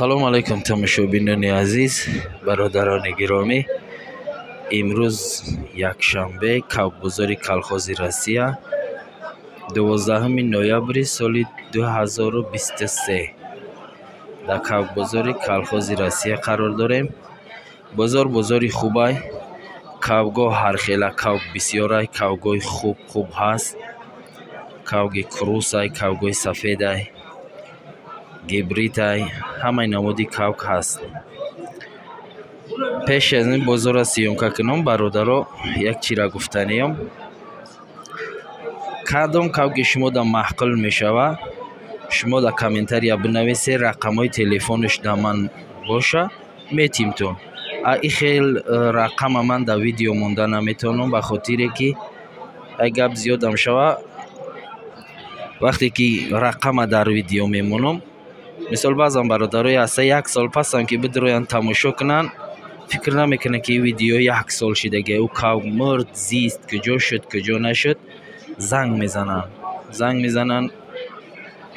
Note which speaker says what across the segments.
Speaker 1: Салом алайкум, тамошобинони азиз, бародарони гиромӣ. Имрӯз якшанбе, кавкбозори колхози Россия, 12 ноябри соли 2023. Дар кавкбозори колхози Россия қарор дорем. Бозор бозори хубай, кавгоҳ ҳархела кавк бисёрай, кавгоҳи хуб хуб ҳаст. Кавги крусай, кавгоҳи сафедай, гибридай, ҳамаи намуди кавк ҳаст. Пеш аз ин бозорро съёмка кунам, бародаро, як чира гуфтаниям. Кадом кавки шумо да маъқул мешава, шумо дар комментария бинависед, рақамҳои телефонаш да ман боша, метимтон. А и хел рақама ман дар видео монда наметавонам, ба хотире ки ай гап зиёдам шава. Вақте ки рақама дар видео мемонам, мисол баъзан бародарое ҳаста, як сол пасам ки бидроянд тамошо кунанд, фикр намекунанд, ки ин видео як сол шидагия, ӯ кавк мурд, зист, куҷо шуд, куҷо нашуд. Занг мезананд, занг мезананд.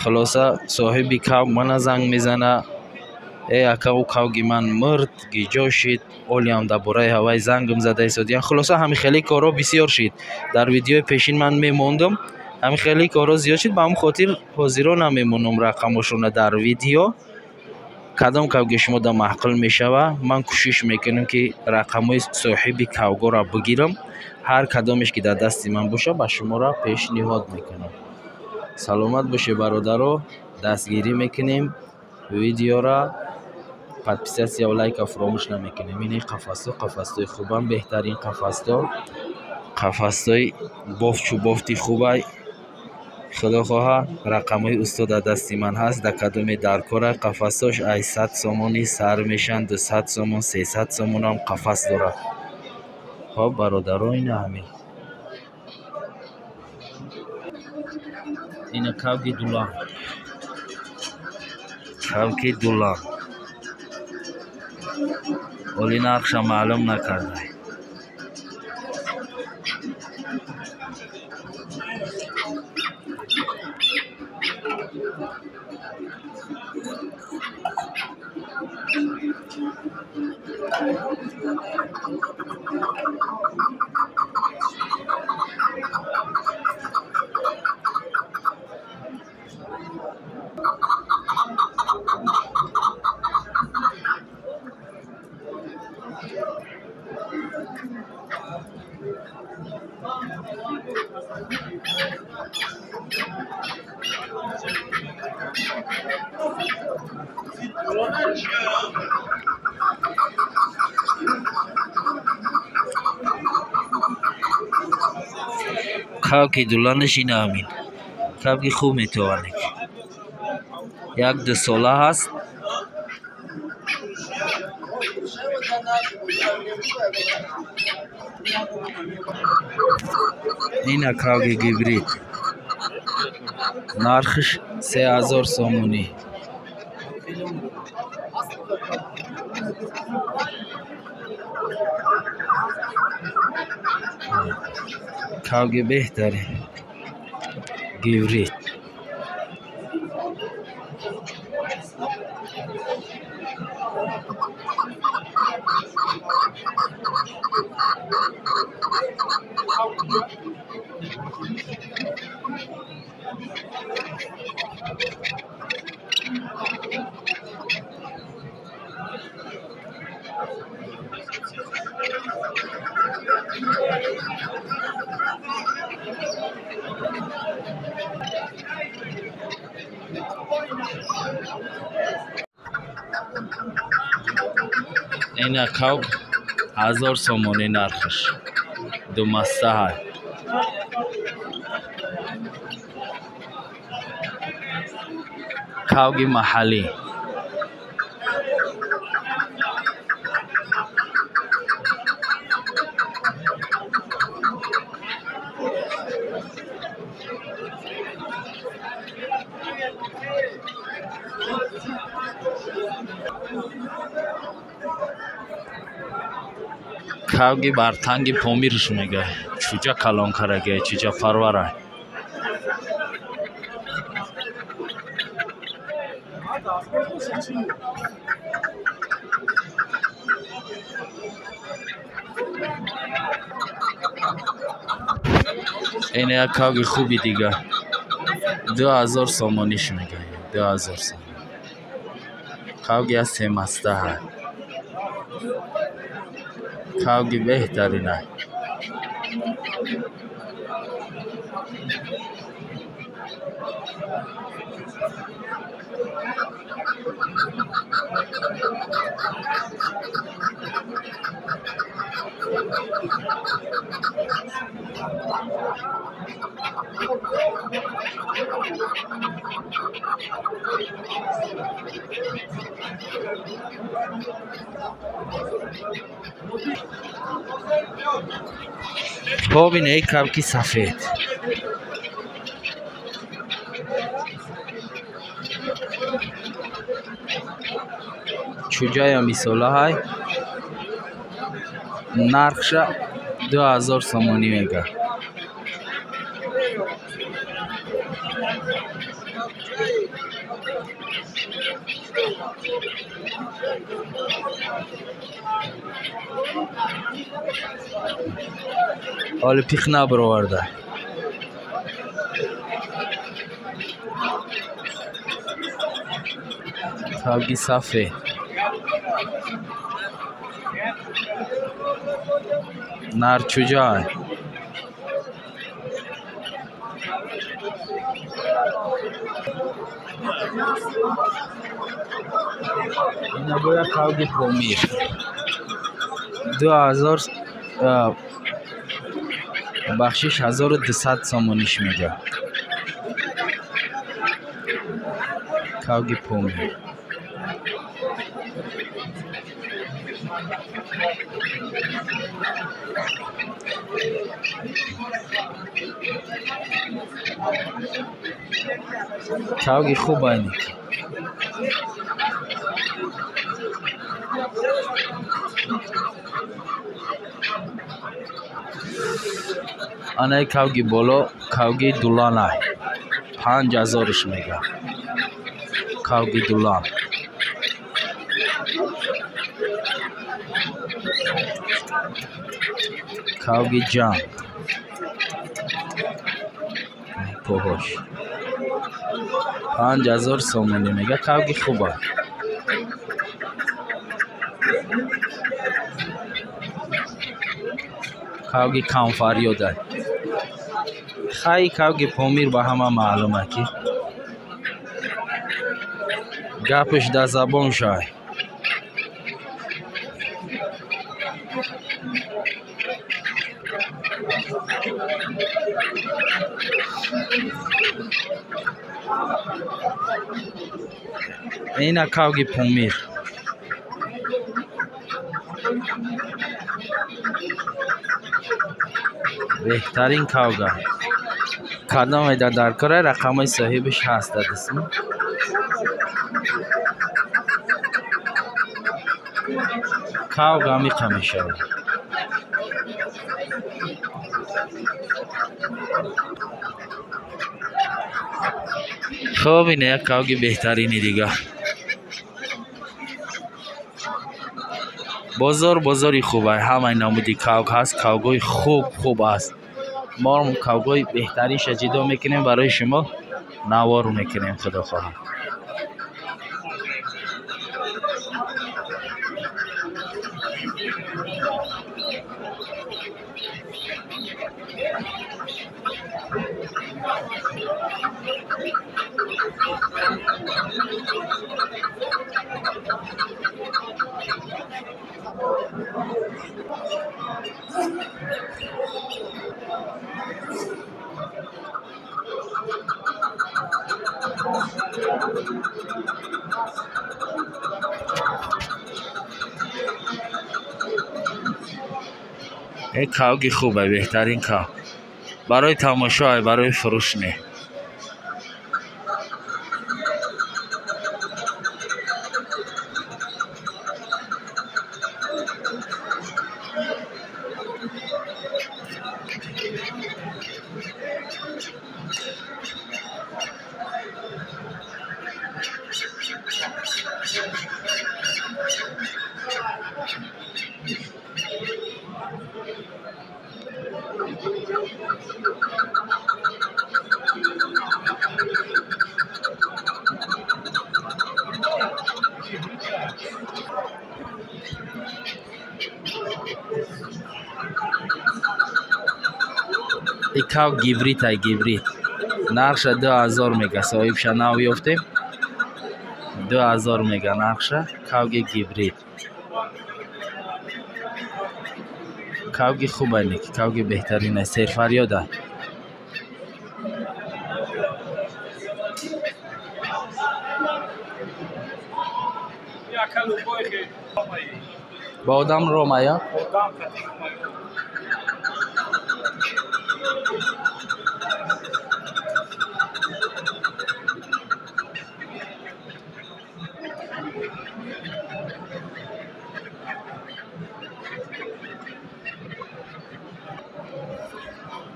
Speaker 1: Хулоса, соҳиби кавк мана занг мезана: «Э, ака, ӯ кавги ман мурд, гиҷо шид? Олиам дар бораи ҳавай зангам зада истодиян». Хулоса, ҳамин хеле корҳо бисёр шид. Дар видеои пешин ман мемондам, ҳамин хеле корҳо зиёд шуд. Ба ҳамин хотир ҳозиро намемонам рақамошонро дар видео. Кадом кавги шумо да маъқул мешава, ман кӯшиш мекунам, ки рақамҳои соҳиби кавгоро бигирам. Ҳар кадомеш ки дар дасти ман боша, ба шуморо пешниҳод мекунам. Саломат бошед, бародаро, дастгирӣ мекунем видеора, подписаться ва лайка фуромӯш намекунем. Ини қафасҳо қафасҳои хубанд, беҳтарин қафасҳо, қафасҳои бофчу бофти хубай. Худо хоҳа, рақамҳои устод дар дасти ман ҳаст. Дар кадоме дар кора, қафасҳош ай 100 сомонӣ сар мешаванд, 200 сомон, 300 сомонам қафас дорад. Хоб, бародаро, ина ҳамин. Ина кавги дулан, кавки дулан. Оли нархша маълум накардай. Кавки дуланаш ина ҳамин. Кавки хуб метавонед. Як ду сола ҳаст. Ина кавги гибрид. Нархш 3000 сомонӣ. Кавги беҳтарин гибрид. Ина кавк 1000 сомонӣ нархаш, думастаҳай. Кавги маҳаллӣ. Кавги бартанги Помирш мега, чӯҷа калон карагия, чӯҷа парвара. Ин як кавги хуби дига. 2000 сомониш мега. 2000 сомон. Кавги аз семаста ҳай. Кавги беҳтарин ҳай. Хоб ин эй кавки сафед. Чуҷая мисола ҳай. Нархша 2000 сомонӣ мега. Ҳоли пих набароварда. Кавги сафед. Нар чуҷай. Ина бояд кавги Помир. 2000 бахшиш 1200 сомониш мега. Кавги Помир. Кавги хуб айник. Анаи кавги боло кавги дуланай. 5000-ш мега. Кавги дулан. Кавги ҷанг. Поҳош. 5000 сомонӣ мега. Кавги хуба. Кавги камфарёдай. Хай кавги Помир ба ҳама маълума ки гапш дар забон шай. Ина кавги Помир. Беҳтарин кавга. Кадоме дар кора рақамҳои соҳибаш ҳаст дар дастм. Кавга амиқа мешавад. Хоб ина як кавги беҳтарини дига. Бозор бозори хуб ай. Ҳамаи намуди кавг ҳаст. Кавгҳои хуб хуб аст. Мо кавгҳои беҳтаринша ҷидо мекунем барои шумо навор мекунем худо хоҳад. Ин кавги хуб ай, беҳтарин кав. Барои тамошо ай, барои фурӯш не. И кав гибрид ай, гибрид. Нархша 2000 мега, соҳибша нав ёфтем. 2000 мега нархша, кавги гибрид. Кавги хуб ай, неки кавги беҳтарин ай, серфарёд ай. Ба одам ромая?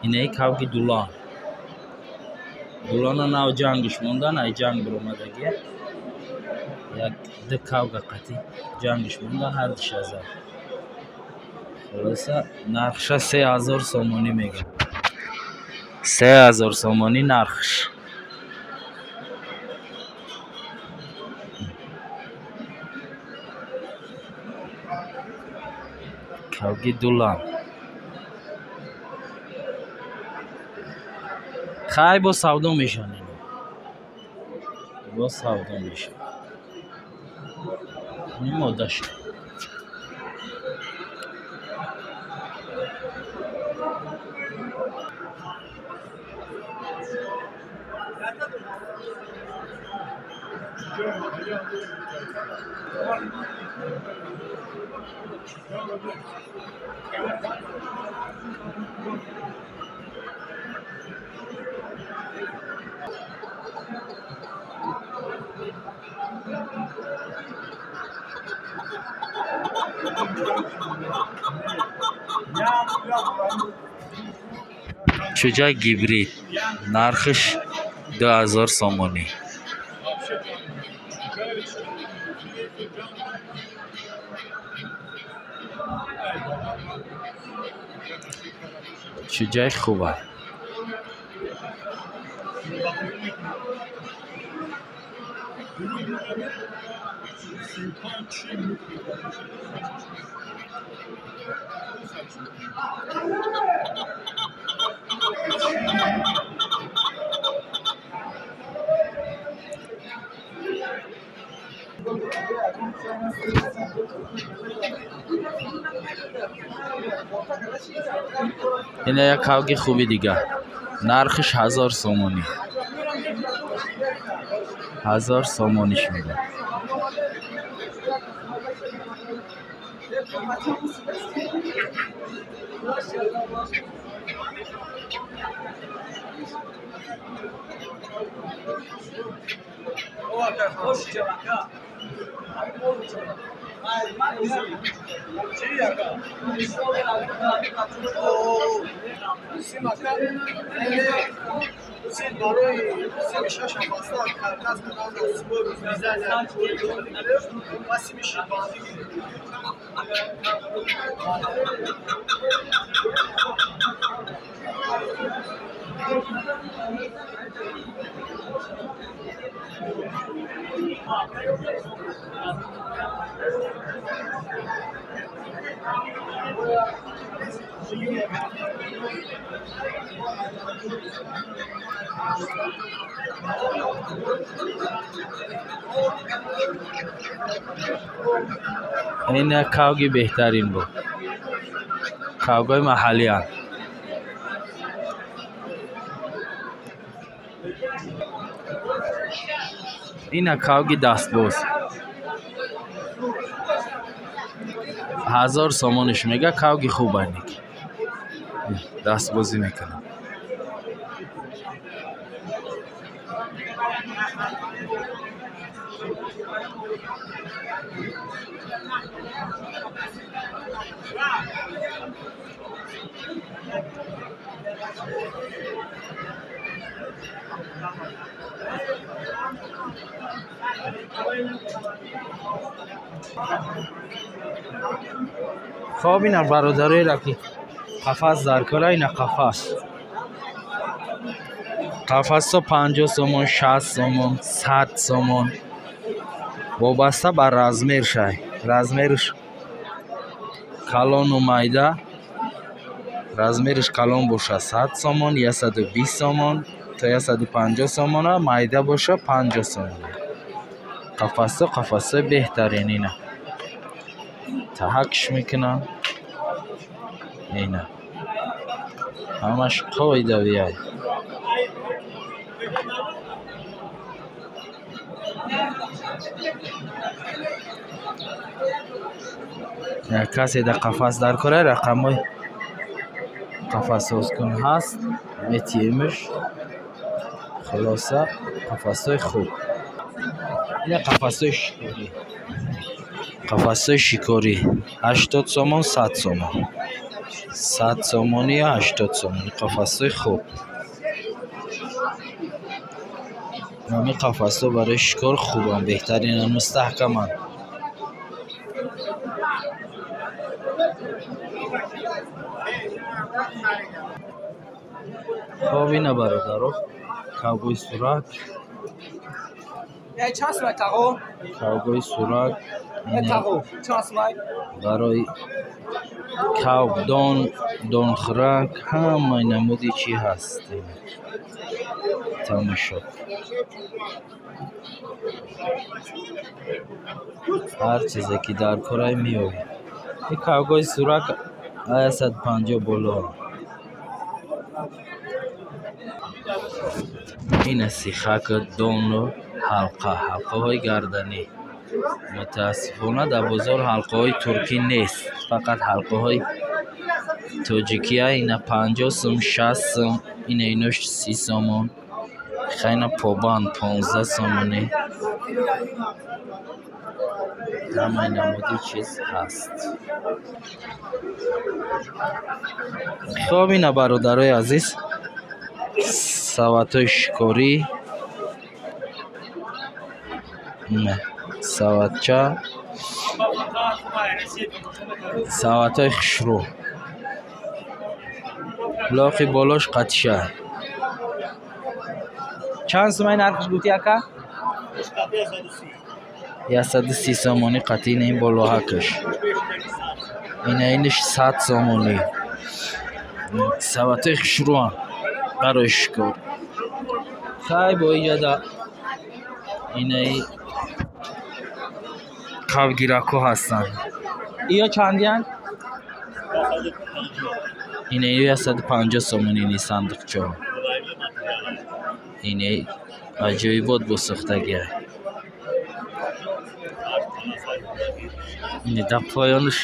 Speaker 1: Инаи кавги дулон. Дулона нав ҷангиш мондан, ай ҷанг биромадагия. Як ду кавга қатӣ ҷангиш мондан, ҳар диш ҳазор. Хулоса нархша 3000 сомонӣ мега. 3000 сомонӣ нархш. Кавги дулон. Хай бо савдо мешан ино. Бо савдо мешан. Ин моддаш. Чӯҷаи гибрид нархиш 2000 сомонӣ. Чӯҷаи хуба. Ина як кавги хуби дига. Нархиш 1000 сомонӣ. 1000 сомониш мега. Ин як кавги беҳтарин буд. Кавгои маҳаллианд. Ин як кавги дастбоз. 1000 сомониш мега, кавги хуб айник. Дастбозӣ мекунад. Хоб ина бародароеро ки қафас дар кора, ина қафас. Қафасҳо 50 сомон, 60 сомон, 100 сомон. Вобаста ба размер шай. Размерш Калону майда. Размериш калон боша 100 сомон, 120 сомон то 150 сомона, майда боша 50 сомон. Қафасҳо қафасҳои беҳтарин ина. Таҳакш мекунам. Ина. Ҳамаш қоидавиай. Касе дар қафас дар кора рақамҳои қафассозкун ҳаст, метиемш. Хулоса қафасҳои хуб. Ина қафасҳои шикорӣ. Қафасҳои шикорӣ 80 сомон, 100 сомон. 100 сомонӣ ё 80 сомонӣ қафасҳои хуб. Ҳамин қафасҳо барои шикор хубанд, беҳтаринанд, мустаҳкаманд. Хоб ина бародаро, кавгои сурак. Кавгои сурак барои кавдон, донхӯрак ҳамаи намуди чӣ ҳаст. Тамошо. Ҳар чизе ки дар корай меояд. Ин кавгои сурак 150 боло. Ина сихак, дону ҳалқа, ҳалқаҳои гарданӣ. Мутаассифона дар бозор ҳалқаҳои туркӣ нест, фақат ҳалқаҳои тоҷикия. Ина 50 сум, 60 сум, ина инош 30 сомон. Хайна побанд 15 сомонӣ. Ҳамаи намуди чиз ҳаст. Хоб ина бародарои азиз, саватҳои шикорӣ, саватча, саватҳои хушрӯ. Лоқи болош қатиша. Чанд сумаи нархш гуфтӣ ака? 130 сомонӣ қатъи ина ин болоҳакаш. Ина инаш 100 сомонӣ. Саватҳои хушрӯанд барои шикор. Хай бо иҷода инаи қавгиракҳо ҳастанд. Иё чандиянд? Инаи 150 сомонӣ ини сандуқчаҳо. Инаи аҷоибот бо сӯхтагия. Ини дар поёнаш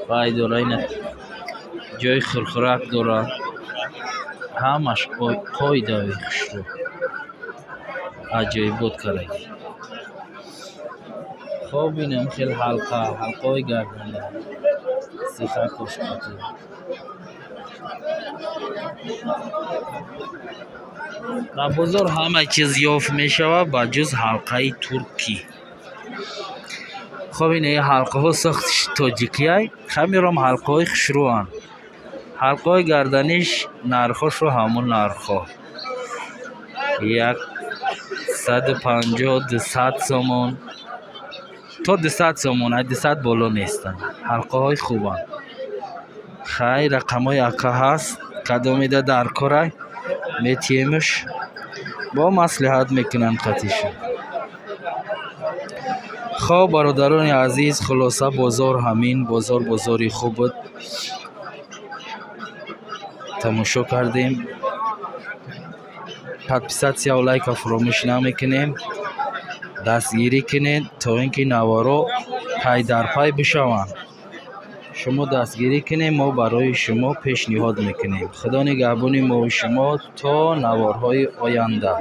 Speaker 1: вай дора, ина ҷои хӯрхӯрак дора. Ҳамаш қоидави хушрӯ. Аҷоибот кардаги. Хоб инам хел ҳалқа, ҳалқаҳои гарданӣ. Сихакош қатӣ. Дар бозор ҳама чиз ёфт мешавад ба ҷуз ҳалқаи туркӣ. Хоб ина ҳалқаҳо сохтиш тоҷикияй, ҳамиром ҳалқаҳои хушрӯанд. Ҳалқаҳои гарданиш нархҳошо ҳамон нархҳо. 150, 200 сомон. То 200 сомон, аз 200 боло нестанд. Ҳалқаҳои хубанд. Хай рақамҳои ака ҳаст, кадомида дар корай метиемш, бо маслиҳат мекунанд қатиша. Хоб бародарони азиз, хулоса бозор ҳамин, бозор бозори хуб буд. Тамошо кардем. Подписатсия ва лайка фуромӯш намекунем. Дастгирӣ кунед то ин ки наворо пай дар пай бишаванд. Шумо дастгирӣ кунед, мо барои шумо пешниҳод мекунем. Худо нигаҳбони мову шумо то наворҳои оянда.